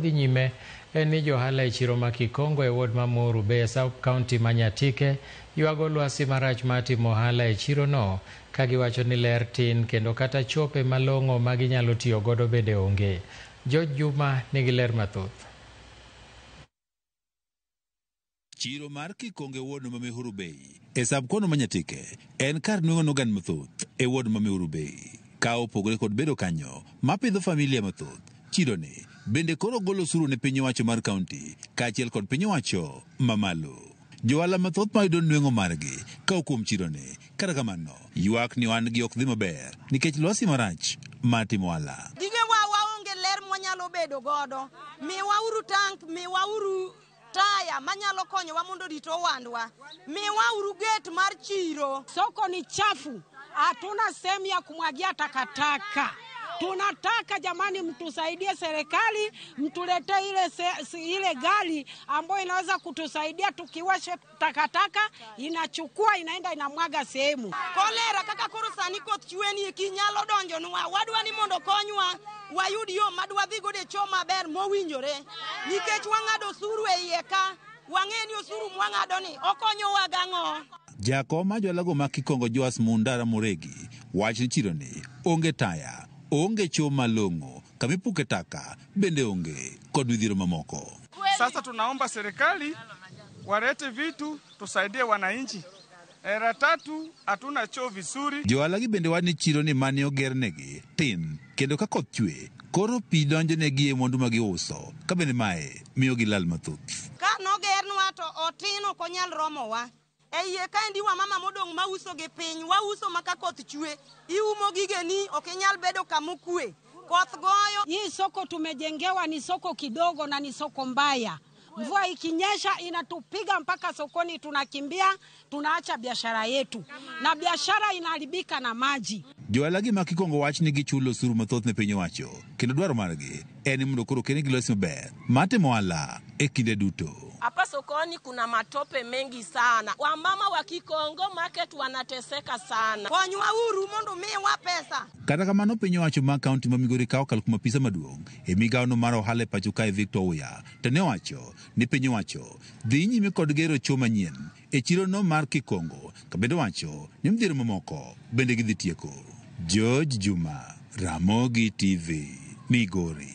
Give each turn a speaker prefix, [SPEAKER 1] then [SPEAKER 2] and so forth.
[SPEAKER 1] Dhi nyime en ni johala e chiro ma Kikongo e ward ma Muhuru Bay e sub county ma Nyatike ywago lwasi marach mar timo ohala e chiro no ka giwacho ni ler tin kendo kata chope malong'o ma ginyalo tiyo godo bende onge. George Juma nigi ler mathoth.
[SPEAKER 2] Chiro mar Kikongo e ward ma Muhuru Bay e sub kono ma Nyatike en kar nweng'o oganda mathoth e ward ma Muhuru Bay. Ka opogore kod bedo kanyo mapidho familia mathoth, chiro ni bende koro golo osuru ne piny owacho mar kaunti kaachiel kod piny owacho mamalo. Johala mathoth mayudo nweng'o margi ka kuom chiro ni, kata kamano ywak ni ohandgi ok dhi maber nikech lwasi marach mar timo ohala.
[SPEAKER 3] Gigewa waonge ler mwanyalo bedo godo. Miwauru tank, miwauru taya manyalo konyowa mondo rit owandwa. Miwauru gate mar chiro.
[SPEAKER 4] Soko ni chafu, hatuna sehemu ya kumwagia takataka. Tunataka jamani, mtusaidie serikali, mtuletee ile gari ambayo inaweza kutusaidia tukiwasha takataka, inachukua inaenda inamwaga sehemu.
[SPEAKER 3] Kolera kaka koro sani koth chwe ni kinyalo donjonwa, wadwa ni mondo konywa wayud yo madwa dhi godo e cho maber mowinjore, nikech wang'ado osuru e iye ka, wang'e ni osuru mwang'ado ni okonyowa gang'o.
[SPEAKER 2] Jakom mar johala ma Kikongo Joas Mundara Muregi wach ni chiro ni onge taya, onge cho malong'o, kamipuke taka bende onge kod midhiero mamoko.
[SPEAKER 5] Sasa tunaomba serikali walete vitu tusaidie wananchi. Era tatu, hatuna choo vizuri.
[SPEAKER 2] Johala gi bende wach ni chiro ni mane ogernegi tin kendo ka koth chwe koro pi donjonegi e mwandu ma giuso ka bende mae miyo gilal mathoth.
[SPEAKER 3] Ka nogernwa to otin ok onyal romowa. E iye kaendi wamama modong' mauso gi piny, wauso ma ka koth chwe, iumo gigeni ok inyal bedo kamokwe. Koth goyo.
[SPEAKER 4] Hii soko tumejengewa ni soko kidogo na ni soko mbaya. Mvua ikinyesha inatupiga mpaka sokoni, tunakimbia, tunaacha biashara yetu na biashara inaharibika na maji.
[SPEAKER 2] Johala gi ma Kikongo wach ni gichulo osuru mathoth ne piny owacho kendo dwaro margi en ni mondo koro kenegi lwasi maber mar timo ohala e kinde duto.
[SPEAKER 6] Hapa sokoni kuna matope mengi sana. Wamama wa Kikongo market wanateseka sana.
[SPEAKER 3] Konywa uru mondo miwa pesa.
[SPEAKER 2] Kata kamano piny owacho mar kaunti ma Migori ka okalo kuom apisa maduong' e migawono mar ohala e pacho kae Victor Oya to ne owacho ni piny owacho dhi nyime kod gero cho manyien e chiro no mar Kikongo ka bende owacho ni midhiero mamoko bende gidhi tieko. George Juma, Ramogi TV, Migori.